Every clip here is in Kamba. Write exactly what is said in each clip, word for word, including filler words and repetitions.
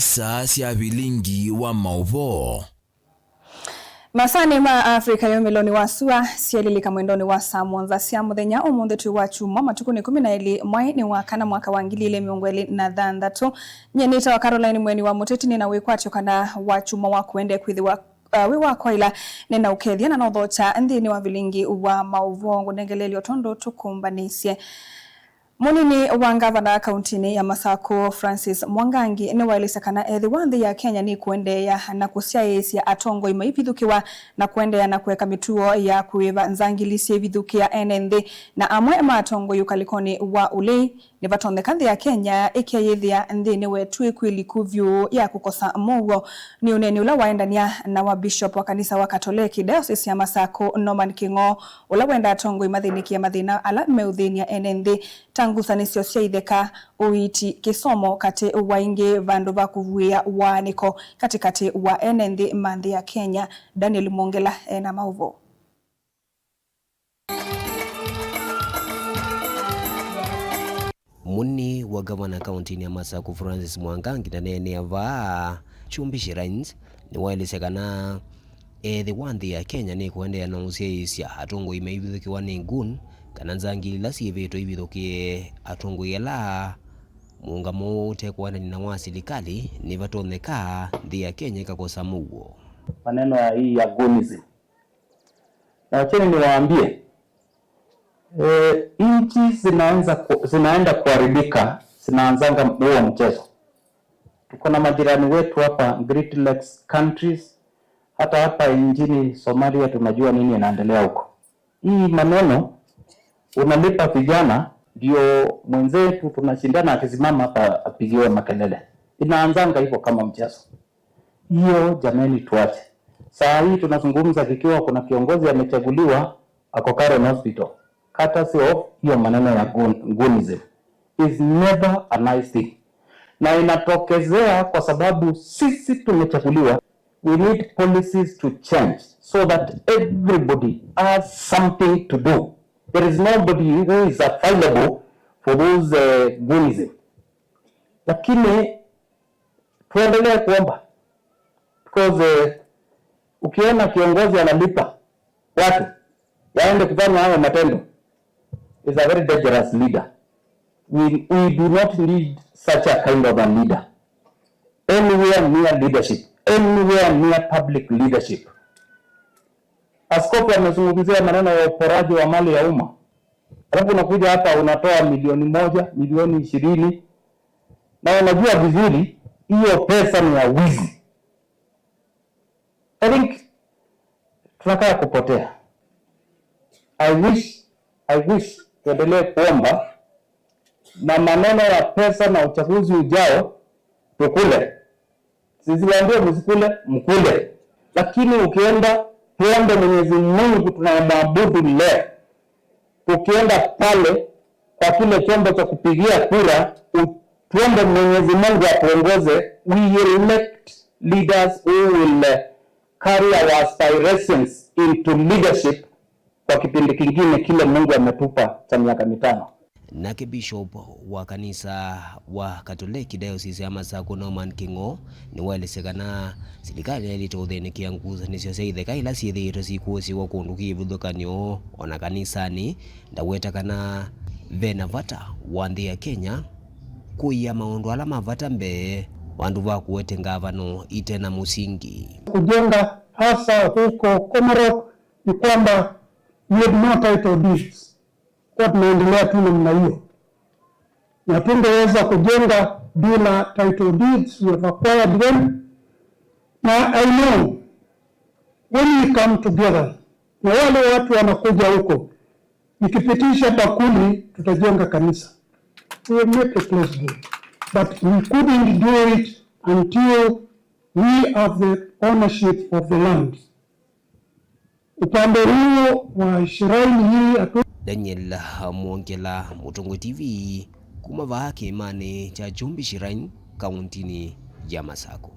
Saa sya vilingi wa maũvoo. Masaanĩ ma Africa yũmĩlonĩ wa sua, syelilika mwendonĩ wa saa mũonza sya mũthenya ũmũnthĩ twĩ wa kyumwa, matukũ nĩ kũmi na elĩ, mwai nĩ wa kana, mwaka wa ngili ilĩ mĩongo ĩlĩ na thanthatũ. Nyie nĩtawa Caroline Mweni wa Mũteti, nĩ na wĩkwatyo kana wa kyumwa wa kũendee kwĩthĩwa uh, wĩ wa kwaĩla, nĩ na ũkethya na nothokya nthĩnĩ wa vilingi wa maũvoo ngũnengeleelyo tondũ tũkũmbanĩsye. Mũnini wa ngavana kauntinĩ ya Masakũ, Francis Mwangangi, nĩwaelesya kana ethĩwa nthĩ ya Kenya nĩkũendeea na kũsyaĩĩsya atongoi maivithũkĩwa na kũendeea na kũeka mĩtuo ya kũĩva nzangili syĩvithũkĩa ene nthĩ, na amwe ma atongoi ũkalĩkonĩ wa ũlei, nĩvatonyeka nthĩ ya Kenya ĩkeyĩthĩa nthĩnĩ wa ĩtuĩko ĩliku vyũ ya kũkosa mũuo. Nĩ ũneeni ũla waendany'a na wa Bishop wa kanisa wa Katoleki Diocese ya Masakũ, Norman Kĩng'o, ũla wendaa atongoi mathĩnĩkĩe mathĩna ala meũthĩny'a ene nthĩ, ta ngusanĩsyo sya itheka, ũiiti, kĩsomo, katĩ wa ingĩ, vandũ va kũvuĩa waanĩko katĩkatĩ wa ene nthĩ ma nthĩ ya Kenya. Daniel Mwongela ena maũvoo. Mũnini wa ngavana kauntinĩ ya Masakũ, Francis Mwangangi, ndaneenea vaa Kyumbi Shrines, nĩwaelesya kana ethĩwa nthĩ ya Kenya nĩkũendeea na ũsyaĩĩsya atongoi maivithũkĩwa nĩ goon kana nzangili ila syĩvĩtwe ivithũkĩe atongoi ala, mũũngamo ũũ ũtekũendana na wa silikalĩ nĩvatonyeka nthĩ ya Kenya ĩkakosa mũuo. Maneno ya hii ya goonism. Na wacheni niwaambie, eh, nchi zinaanza ku, zinaenda kuharibika, zinaanzanga huo mchezo. Tuko na majirani wetu hapa, Great Lakes countries, hata hapa nchini Somalia tunajua nini inaendelea huko. Hii maneno unalipa vijana, ndio mwenzetu tunashindana akisimama hapa apigiwe makelele. Inaanzanga hivyo kama mchezo. Hiyo jameni, tuache. Saa hii tunazungumza kikiwa kuna kiongozi amechaguliwa ako Karen Hospital. Courtesy of hiyo maneno ya goon, goonism is never a nice thing. Na inatokezea kwa sababu sisi tumechaguliwa, we need policies to change so that everybody has something to do. There is nobody who is available for those, uh, goonism. Lakini tuendelee kuomba because, eh, ukiona kiongozi analipa watu waende kufanya hayo matendo is a very dangerous leader. We, we do not need such a kind of a leader anywhere near leadership, anywhere near public leadership. Askofu amezungumzia maneno ya uporaji wa mali ya umma, alafu unakuja hapa unatoa milioni moja, milioni ishirini, na unajua vizuri hiyo pesa ni ya wizi. I think tunakaa kupotea. I wish, I wish tuendelee kuomba na maneno ya pesa na uchaguzi ujao tukule. Sisi waambie msikule, mkule. Lakini ukienda, tuombe Mwenyezi Mungu tunayemwabudu leo. Ukienda pale kwa kile chombo cha kupigia kura, u, tuombe Mwenyezi Mungu atuongoze, we elect leaders who will, uh, carry our aspirations into leadership kwa kipindi kingine kile Mungu ametupa cha miaka mitano. Nake Bishop wa kanisa wa Katoleki Diocese ya Masakũ, Norman Kĩng'o, nĩwaelesya kana silikalĩ yaĩlĩte ũthĩnĩkĩa ngusanĩsyo sya itheka ila syĩthĩĩtwe sikũsĩĩwa kũndũ kĩvũthũkany'o, o na kanisanĩ. Ndaweta kana ve na vata wa nthĩ ya Kenya kũia maũndũ ala ma vata mbee vandũ va kũete ngavano ite na mũsingi. Kujenga hasa huko Komarok ni kwamba we have no title deeds. Kwa tunaendelea tu namna hiyo, na tungeweza kujenga bila title deeds we have acquired them. Na I know when we come together na wale watu wanakuja huko, nikipitisha bakuli, tutajenga kanisa, we will make a place good, but we couldn't do it until we have the ownership of the land. Upande huo wa shrine hii hatu. Daniel Mwongela, Mũtongoi T V, kuma vaa kĩĩmanĩ kya Kyumbi Shrine, kauntinĩ ya Masakũ.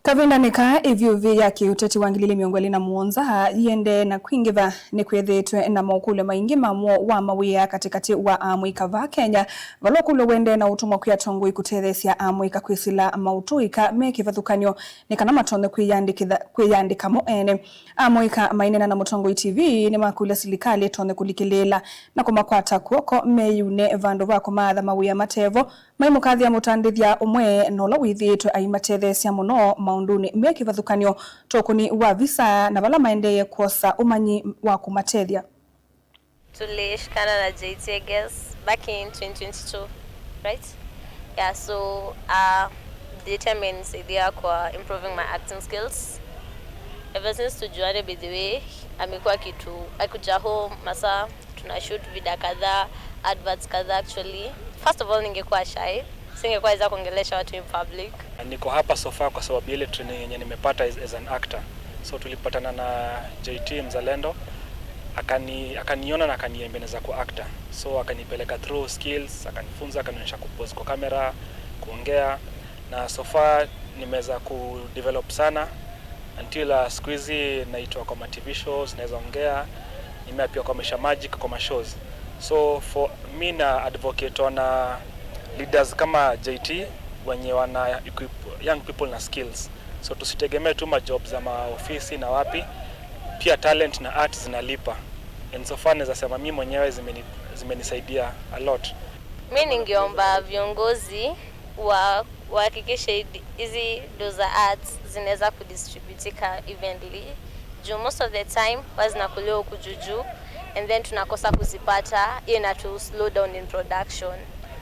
Kavindanĩ kaa, ĩvyũvi ya kĩũteti wa ngili ili mĩongo ĩlĩ na mũonza yĩendee na kwingĩva. Nĩkwĩthĩĩtwe na mokũlyo maingĩ ma mũo wa mawĩa katĩkatĩ wa amũika vaa Kenya, vala ũkũlyo wendee na ũtũmwa kwĩ atongoi kũtetheesya amũika kwĩsĩla maũtũĩka me kĩvathũkany'o nĩ kana matonye kwĩyandĩkĩtha, kwĩyandĩka mo ene. Amũika maineena na Mũtongoi T V nĩmakũlya silikalĩ ĩtonye kũlikĩlĩĩla na kũmakwata kw'oko meyune vandũ va kũmaatha mawĩa matevo, maimũkathĩa mũtandĩthya ũmwe na ũla wĩthĩĩtwe aimatetheesya mũno maũndũnĩ me kĩvathũkany'o ta ũkũni wa visa na vala maendee kwosa ũmanyi wa kũmatethya. Tulishikana na J T, I guess, back in twenty twenty-two, right? Yeah, so uh, J T amenisaidia kwa improving my acting skills. Ever since tujuane, by the way, amekuwa kitu, akikuja home masaa tuna shoot video kadhaa, adverts kadhaa actually. First of all, ningekuwa shy, singekuwa weza kuongelesha watu in public. Niko hapa so far kwa sababu ya ile training yenye nimepata as, as an actor. So tulipatana na J T Mzalendo, akani akaniona na akaniambia naweza kuwa actor. So akanipeleka through skills, akanifunza, akanionyesha kupose kwa kamera, kuongea, na so far nimeweza kudevelop sana until uh, siku hizi naitwa kwa ma T V shows, naweza ongea, nimeappear kwa Maisha Magic, kwa ma shows. So for me, na advocate wana leaders kama J T wenye wana equip young people na skills. So tusitegemee tu majob za maofisi na wapi, pia talent na art zinalipa. And so far naweza sema mi mwenyewe zimeni, zimenisaidia a lot. Mi ningeomba viongozi wa wahakikishe hizi do za arts zinaweza kudistributika evenly, juu most of the time huwa zinakuliwa huku juu juu, and then tunakosa kuzipata, hiyo inatu slow down in production.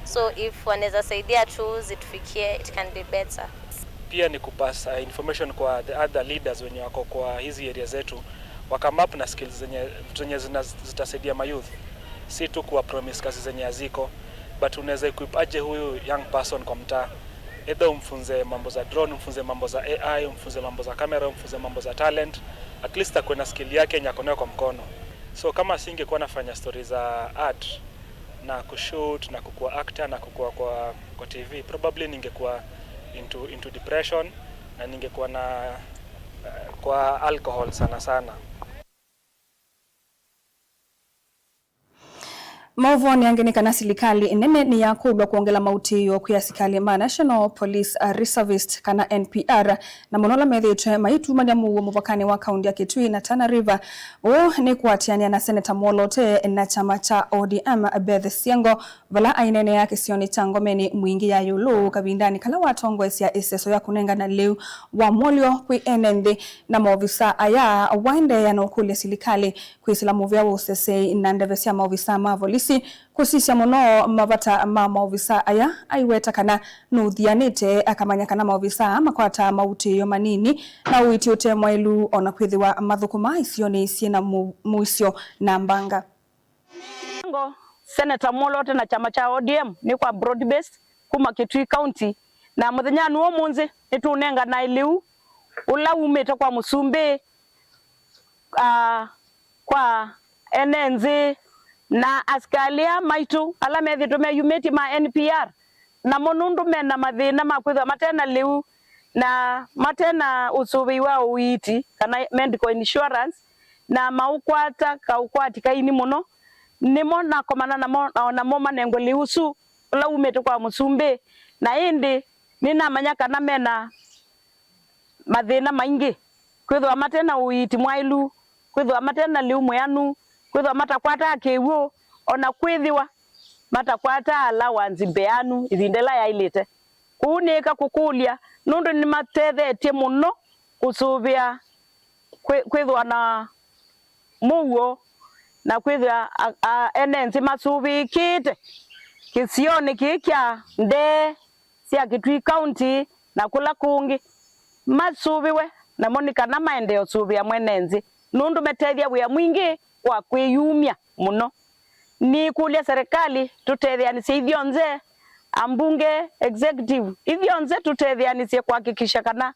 So if wanaweza saidia tu zitufikie, it can be better. Pia ni kupasa information kwa the other leaders wenye wako kwa hizi area zetu, wa come up na skills zenye, zenye zina, zitasaidia mayouth, si tu kuwa promise kazi zenye haziko, but unaweza equip aje huyu young person kwa mtaa? Either umfunze mambo za drone, umfunze mambo za A I, umfunze mambo za camera, umfunze mambo za talent, at least akuwe na skill yake yenye ako nayo kwa mkono. So kama singekuwa nafanya story za art na kushoot na kukuwa actor na kukuwa kwa, kwa T V, probably ningekuwa into, into depression na ningekuwa na, eh, kwa alcohol sana sana. Maũvoonĩ angĩ nĩ kana silikalĩ nene nĩyakũlw'a kwongela mautĩĩo kwĩ asikalĩ ma National Police Reservist, kana N P R, na mũno ala methĩĩtwe maitumany'a mũuo mũvakanĩ wa kaunti ya Kitui na Tana River. Ũũ nĩ kũatĩanĩa na Seneta Mwolote na kyama kya O D M Beth Siengo, vala aineenea kĩsionĩ kya Ngomeni Mwingĩ ya ĩũlũ kavindanĩ kala watongoesya ĩseso ya kũnengana lĩu wa mwolyo kwĩ ene nthĩ na maovisa aya. Waendeea na ũkũlya silikalĩ kwĩsĩla mũvĩa wa ũseseĩ na ndeve sya maovisa ma volisi kũsisya mũno mavata ma maovisa aya, aiweta kana nũthianĩte akamanya kana maovisa aa makwataa mautĩĩo manini na ũiiti ũte mwaĩlu, o na kwĩthĩwa mathũkũmaa isionĩ syĩ na mũ-, mũisyo na mbanga. Ngo, Senator Mwolote na kyama kya O D M nĩ kwa broad based kuma Kitui County, na mũthenyanĩ wa ũmũnthĩ nĩtũũnenganae lĩu ũla wumĩte kwa mũsumbĩ, ah, kwa ene nthĩ na asikalĩ aa maitũ ala methĩtwe meyumĩtye ma N P R, namo nũndũ mena mathĩna ma kwĩthwa mate na lĩu na mate na ũsũvĩi wa ũiiti kana medical insurance, na maũkwata kaũkwati kaini mũno, nĩmo nakomana namo, na o namo manengwe lĩu ũsu ũla wumĩte kwa mũsumbĩ, na ĩndĩ nĩnamanya kana mena mathĩna maingĩ, kwĩthĩwa mate na ũiiti mwaĩlu, kwĩthĩwa mate na lĩu mwĩanu, kwĩthĩwa matakwataa kĩw'ũ, o na kwĩthĩwa matakwataa allowance mbeanu ĩvinda ĩla yaĩlĩte. Kwoou nĩĩka kũkũlya, nũndũ nĩmatethetye mũno kũsũvĩa kwĩ-, kwĩthĩwa na mũuo na kwĩthĩa a-, a-, ene nthĩ masũvĩĩkĩte kĩsionĩ kĩĩ kya ndee sya Kitui County na kũla kũngĩ, masũvĩwe namo nĩ kana maendee ũsũvĩa mwene nthĩ, nũndũ metethya wĩa mwingĩ kwa kwĩyumya mũno. Nĩkũlya serikali tũtetheanĩsye ithyonthe, ambunge, executive, ithyonthe tũtetheanĩsye kuhakikisha kana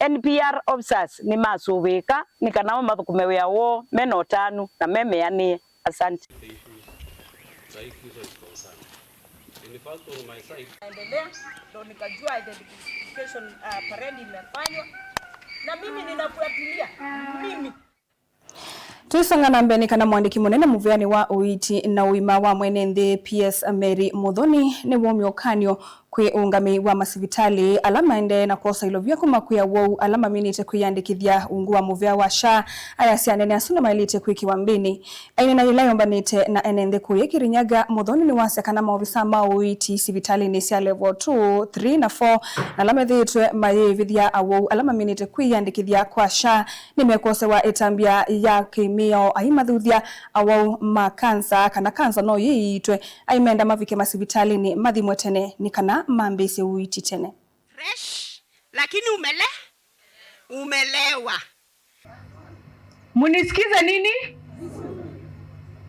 N P R officers nĩmasũvĩĩka nĩ kana mamathũkũme wĩa woo mena ũtanu na memeanĩe. Asante. In fact, on my side. Naendelea, ndo nikajua identification, uh, parade imefanywa. Na mimi ninafuatilia. Mimi. Tũisonga na mbee nĩ kana mwandĩki mũnene mũvĩanĩ wa ũiiti na ũima wa mwene nthĩ, P S Mary Muthoni, nĩwomie ũkany'o kwĩ ũũngamĩi wa masivitalĩ ala maendee na kwosa ilovia kuma kwĩ awau ala maminĩte kwĩyandĩkĩthya ungu wa mũvea wa SHA, ayasya anene asu nĩmaĩlĩte kwĩkĩwa mbĩnĩ. Aineena yĩla yũmbanĩte na ene nthĩ kũya Kirinyaga, Muthoni nĩwasya kana maovisa ma ũiiti sivitalĩnĩ sya level two, three na four na ala methĩĩtwe mayĩĩvĩthya awau ala maminĩte kwĩyandĩkĩthya kwa SHA nĩmekwosewa ĩtambya ya kĩmĩao aimathuthya awau ma kansa kana kansa no yĩiitwe, aimenda mavike masivitalĩnĩ mathimwe tene nĩ kana mambĩĩsye ũiiti tene. Fresh, lakini umele-, umelewa. Munisikize nini?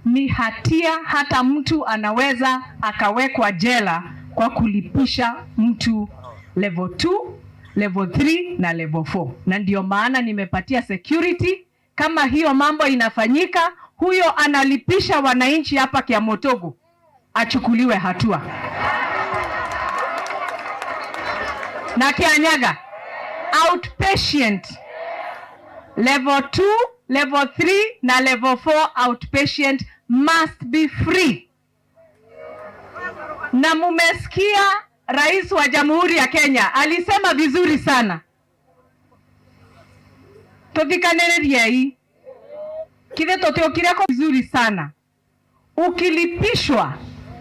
Ni hatia hata mtu anaweza akawekwa jela kwa kulipisha mtu level two, level three na level four. Na ndio maana nimepatia security, kama hiyo mambo inafanyika, huyo analipisha wananchi hapa Kiamotogo achukuliwe hatua. Na Kianyaga, outpatient, level two, level three na level four outpatient must be free. Na mumesikia Rais wa Jamhuri ya Kenya alisema vizuri sana. Tũthikanĩrĩryei. Kĩthĩ tũtĩũkire ko vizuri sana. Ukilipishwa,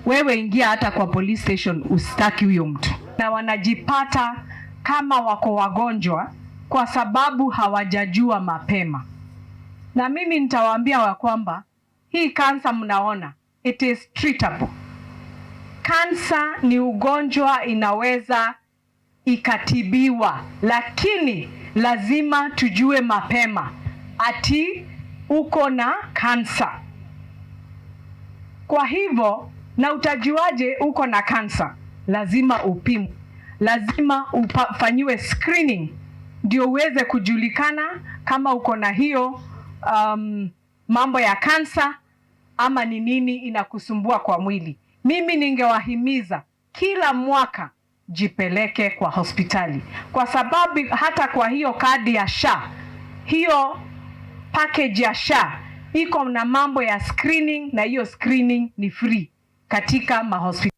wewe ingia hata kwa police station, usitaki huyo mtu. Na wanajipata kama wako wagonjwa kwa sababu hawajajua mapema. Na mimi nitawaambia wa kwamba hii kansa mnaona, it is treatable. Kansa ni ugonjwa inaweza ikatibiwa, lakini lazima tujue mapema ati uko na kansa. Kwa hivyo, na utajuaje uko na kansa? Lazima upimwe, lazima upa-, ufanyiwe screening ndio uweze kujulikana kama uko na hiyo, um, mambo ya kansa ama ni nini inakusumbua kwa mwili. Mimi ningewahimiza kila mwaka jipeleke kwa hospitali, kwa sababu hata kwa hiyo kadi ya SHA, hiyo package ya SHA iko na mambo ya screening, na hiyo screening ni free katika mahospitali.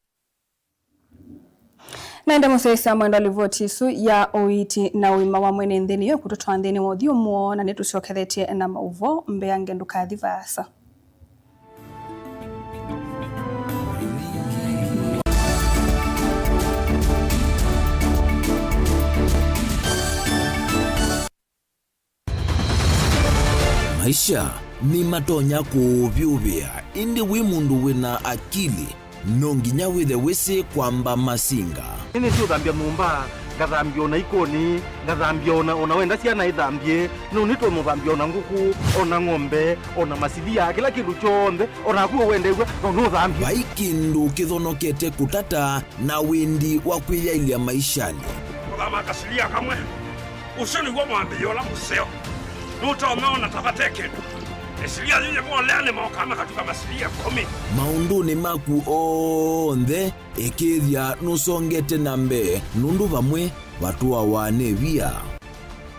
Naende mũsyaĩĩsya mwendwa livoti ĩsu ya ũiiti na ũima wa mwene nthĩ nĩyo ĩkũtũtwaa nthĩnĩ wa ũthyũmũo, na nĩtũsyokethetye na maũvoo mbeange, ndũkathi vaasa. Maisha nĩmatonya kũũvyũvĩa, ĩndĩ wĩ mũndũ wĩ na akili, no nginya wĩthe wĩsĩ kwamba masinga. Nĩnĩsĩ ũthambya nyũmba, ngathambya o na ikoni, ngathambya o na, o na wenda syana ithambye, no nĩtũmũthambya o na ngũkũ, o na ng'ombe, o na masilia, kĩla kĩndũ kyonthe, o naku ũwendeew'a, no nũthambye. Vai kĩndũ kĩthonokete kũtata na wĩndi wa kwĩyaĩlya maishanĩ. Kũthama kasilia kamwe, ũsu nĩw'o mwambĩĩo ũla mũseo. Nũtonya ona ta vate kĩndũ. Ĩsilia yĩyĩ molea nĩmokaa makatuka masilia ĩkũmi. Maũndũnĩ maku onthe, ĩkĩĩthya nũsongete na mbee, nũndũ vamwe vatũawa nĩ via.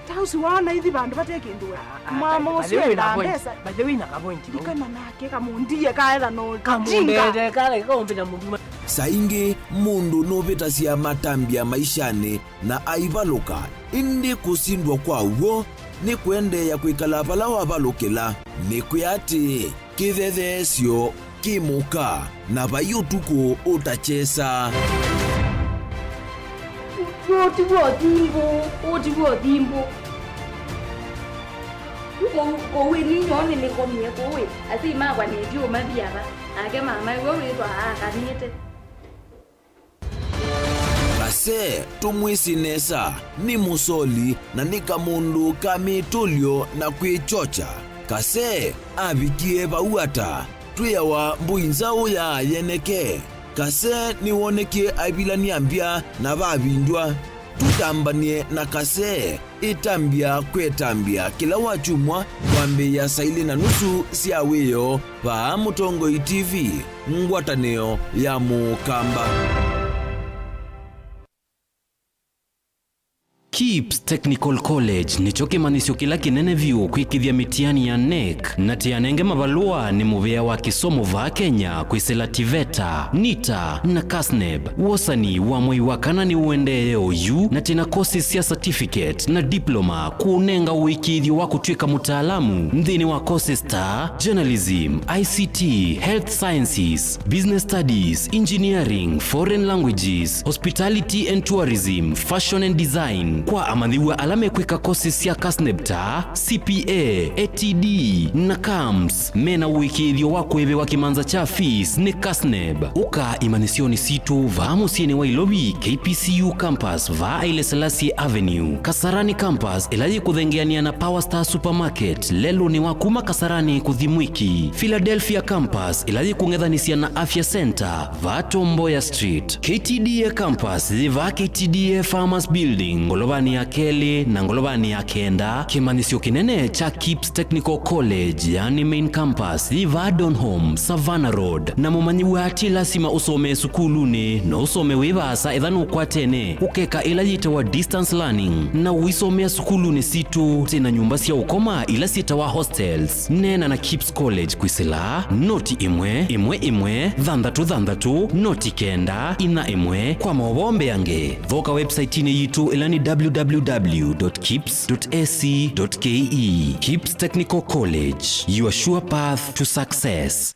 Ta ũsu waona ithi vandũ vate kĩndũ we. Ah, ah, mwamo by the ũsu way, endaa na point, mbesa. By the way, na ka point, no? Ikana nake kamũndie kaetha no kamũndete, jinga. Kale kaũmbĩla mũndũ. Saa ingĩ mũndũ nũvĩtasya matambya maishanĩ na aivalũka, ĩndĩ kũsindwa kwa w'o nĩ kũendeea kwĩkala vala wavalũkĩla. Nĩ kwĩa atĩĩ, kĩthetheesyo kĩ mũka, na vai ũtukũ ũtakyesa. Ũũ ti w'o thimbũ, ũũ ti w'o thimbũ. Kũu, kũu ĩ ninyoo nĩnĩkomie kũu ĩ, asyai makwa nĩndiũmathi ava, nake mama ĩwe wĩthwa aakanĩte. Kase, tũmwĩsĩ nesa, nĩ mũsoli na nĩ kamũndũ ka mĩtũlyo na kwĩkyokya. Kase avikie vau ata? Twĩawa mbũi nzaũ ya yeneke. Kase nĩwonekie aivilany'a mbya na vavindw'a. Tũtambany'e na Kasee, ĩtambya kwĩ ĩtambya kĩla wakyumwa kwambĩĩa saa ilĩ na nusu sya wĩoo vaa Mũtongoi T V, ngwatanĩo ya Mũkamba. KIPS Technical College nĩkyo kĩmanyĩsyo kĩla kĩnene vyũ kwĩkĩthya mĩtiani ya NEC, na tĩanenge mavalũa nĩ mũvĩa wa kĩsomo vaa Kenya kwĩsĩla TVETA, NITA, na KASNEB. Wosani wa mwei wa kana nĩũendee oyu, na twĩna courses sya certificate na diploma kũũnenga ũĩkĩĩthyo wa kũtw'ĩka mũtaalamu nthĩnĩ wa courses ta journalism, I C T, health sciences, business studies, engineering, foreign languages, hospitality and tourism, fashion and design. Kwa amanyĩw'a ala mekwĩka courses sya KASNEB ta C P A, A T D, na CAMS, mena ũĩkĩĩthyo wa kũĩvĩwa kĩmanza kya fees nĩ KASNEB. Ũka imanyĩsyonĩ sitũ vaa mũsyĩnĩ wa Ilovi, K P C U campus, vaa Haile Selassie Avenue, Kasarani campus, ĩla yĩkũthengeanĩa na Power Star Supermarket, lelũnĩ wa kuma Kasarani kũthi Mwiki, Philadelphia campus, ĩla yĩkũng'ethanĩsya na Afya Center, vaa Tom Mboya Street, K T D A campus, yĩ vaa K T D A Farmers Building, ngolovanĩ ya kelĩ na ngolovanĩ ya kenda. Kĩmanyĩsyo kĩnene kya KIPS Technical College, yani main campus, yĩ vaa Donholm, Savannah Road. Na mũmanyĩw'a ti lasima ũsomee sukulunĩ, no ũsome wĩ vaasa ethĩwa nũkwatene ũkeka ĩla yĩtawa distance learning, na ũisomea sukulunĩ sitũ. Twĩna nyũmba sya ũkoma ila syĩtawa hostels. Neena na KIPS College kwĩsĩla noti ĩmwe, ĩmwe, ĩmwe, thanthatũ, thanthatũ, noti kenda, inya, ĩmwe. Kwa maũvoo mbeange, thoka website-inĩ yitũ ĩla nĩ W W W dot kips dot A C dot K E. KIPS Technical College, your sure path to success.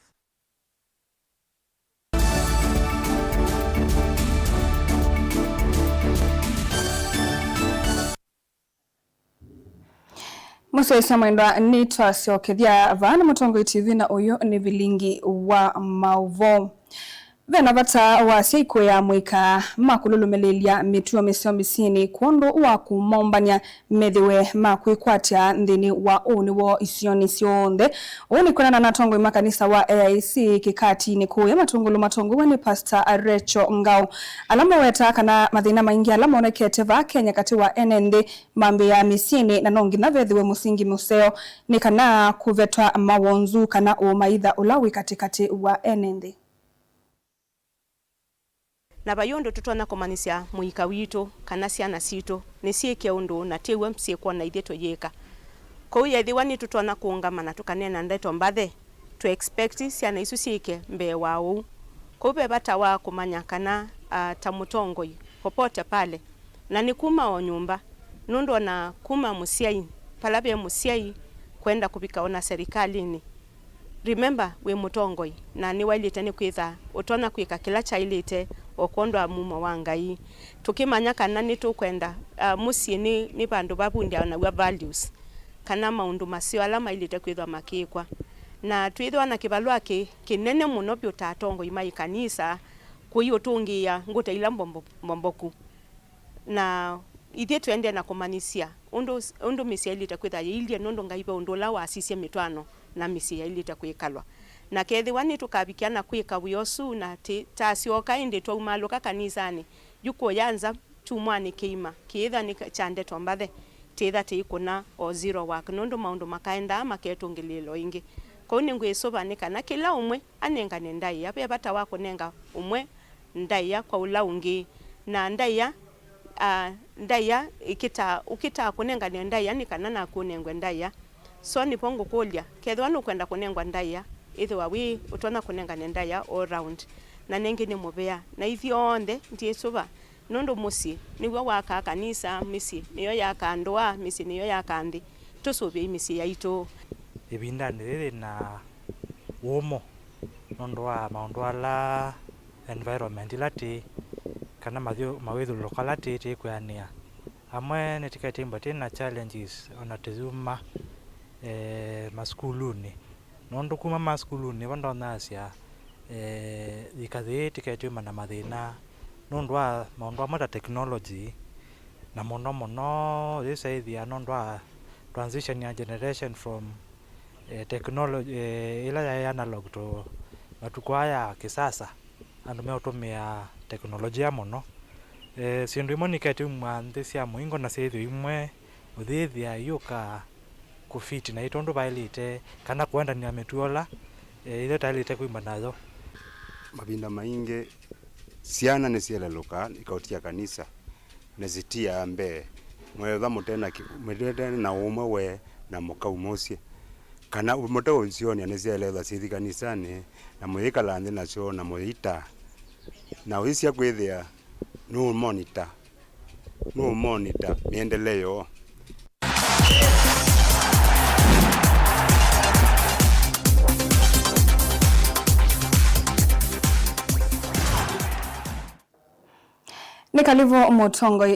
Mũsyaĩĩsya mwendwa, nĩtwasyokethya vaa nĩ Mũtongoi T V, na ũyũ nĩ vilingi wa maũvoo. Ve na vata wa asyai kũea mũika ma kũlũlũmĩlĩĩlya mĩtuo mĩseo mĩsyĩnĩ kwondũ wa kũmombany'a methĩwe ma kwĩkwatya nthĩnĩ wa ũnĩ woo isionĩ syonthe. Ũu nĩ kwĩanana na atongoi ma kanisa wa A I C Kĩkatinĩ kũũya Matũngũlũ matongoew'e nĩ Pastor Rachel Ngau, ala mawetaa kana mathĩna maingĩ ala monekete vaa Kenya katĩ wa ene nthĩ mambĩĩaa mĩsyĩnĩ, na no nginya vethĩwe mũsingi mũseo nĩ kana kũvetwa mawonzu kana ũũmaitha ũla wĩ katĩkatĩ wa ene nthĩ. Na vai ũndũ tũtonya kũmanyĩsya mũika witũ kana syana sitũ nĩsyĩke ũndũ na ti w'o syĩkwona ithyĩ tũyĩka. Kwoou yethĩwa nĩtũtonya kũũngama na tũkaneena ndeto mbathe, tũ expect syana isu syĩke mbee wa ũu. Kwoou ve vata wa kũmanya kana, ah, ta mũtongoi, popote pale, na nĩ kuma o nyũmba, nũndũ ona kuma mũsyai, vala ve mũsyai, kwenda kũvika ona serikalini, remember, wĩ mũtongoi, na nĩwaĩlĩte nĩ kwĩtha ũtonya kwĩka kĩla kyaĩlĩte o kwondũ wa mumo wa Ngai. Tũkĩmanya kana nĩtũkwenda, ah, mũsyĩ nĩ, nĩ vandũ vavundĩanaw'a values, kana maũndũ maseo ala maĩlĩte kwĩthwa makĩkwa. Na twĩthĩwa na kĩvalũa kĩ, kĩnene mũno vyũ ta atongoi ma ikanisa, kũiũtũngĩĩa ngũta ila mbombo-, mbomboku. Na ithyĩ tũendee na kũmanyĩsya ũndũ, ũndũ mĩsyĩ yaĩlĩte kwĩtha yĩilye, nũndũ Ngai ve ũndũ ũla wasisye mĩtwaano na mĩsyĩ yaĩlĩte kwĩkalwa. Na kethĩwa nĩtũkavikĩa na kwĩka wĩa ũsu, na tĩ-, tasyoka ĩndĩ twaumalũka kanisanĩ, yu kũya nza kyumwanĩ kĩima, kĩĩtha nĩ kya ndeto mbathe, tĩĩtha tĩikũna o zero work, nũndũ maũndũ makaendaa maketũngĩlĩĩla o ĩngĩ. Kwoou nĩngwĩsũva nĩ kana kĩla ũmwe anengane ndaĩa. Ve vata wa kũnenga ũmwe ndaĩa kwa ũla ũngĩ, na ndaĩa, ah, ndaĩa ĩkĩtaa, ũkĩtaa kũnengane ndaĩa nĩ kana naku ũnengwe ndaĩa. So nĩvo ngũkũlya, kethĩwa nũkwenda kũnengwa ndaĩa, ĩthĩwa wĩ ũtonya kũnengane ndaĩa all round. Na nengĩ nĩ mũvea. Na ithyonthe ndyĩsũva, nũndũ mũsyĩ nĩw'o wakaa kanisa, mĩsyĩ nĩyo yakaa ndũa, mĩsyĩ nĩyo yakaa nthĩ. Tũsũvĩei mĩsyĩ yaitũ. Ĩvindanĩ yĩĩ yĩna wũmo nũndũ wa maũndũ ala environment ila tĩ, kana mathyũ-, mawĩthyũlũlũko ala tĩ, tĩkwĩanĩa. Amwe nĩtũketĩmbwa twĩ na challenges ona tũyuma, eh, masukulunĩ. Nũndũ kuma masukulunĩ, vo ndonyasya, eh, yĩka yĩĩ tũketĩuma na mathĩna nũndũ wa maũndũ amwe ta technology, na mũno mũno yĩsaĩthĩa nũndũ wa transition ya generation from, eh, technology, eh, ĩla yaĩ analog to matukũ aya ya kĩsasa, andũ meũtũmĩa teknolojia mũno. E, syĩndũ imwe nĩketye uma nthĩ sya mũingo na syĩthĩo imwe ũyĩthĩa iyũka kũfiti naĩ tondũ vaĩlĩte kana kũendanĩa mĩtuo ĩla, e, ĩla taĩlĩte kwĩmba nayo. Mavinda maingĩ syana nĩsyelelũkaa ikaũtia kanisa na sitiaa mbee. Mwetha mũte na kĩ-, mũte na ũmwe we na mũkau mũsyĩ. Kana mũte ũsyonĩa nĩsyaelethwa syĩthi kanisanĩ na mũyĩkala nthĩ nasyo na mũyĩitaa. Na ũisya kwĩthĩa nũũmonita, nũũmonita mĩendele yoo. Nĩ kalivu mũtongoi.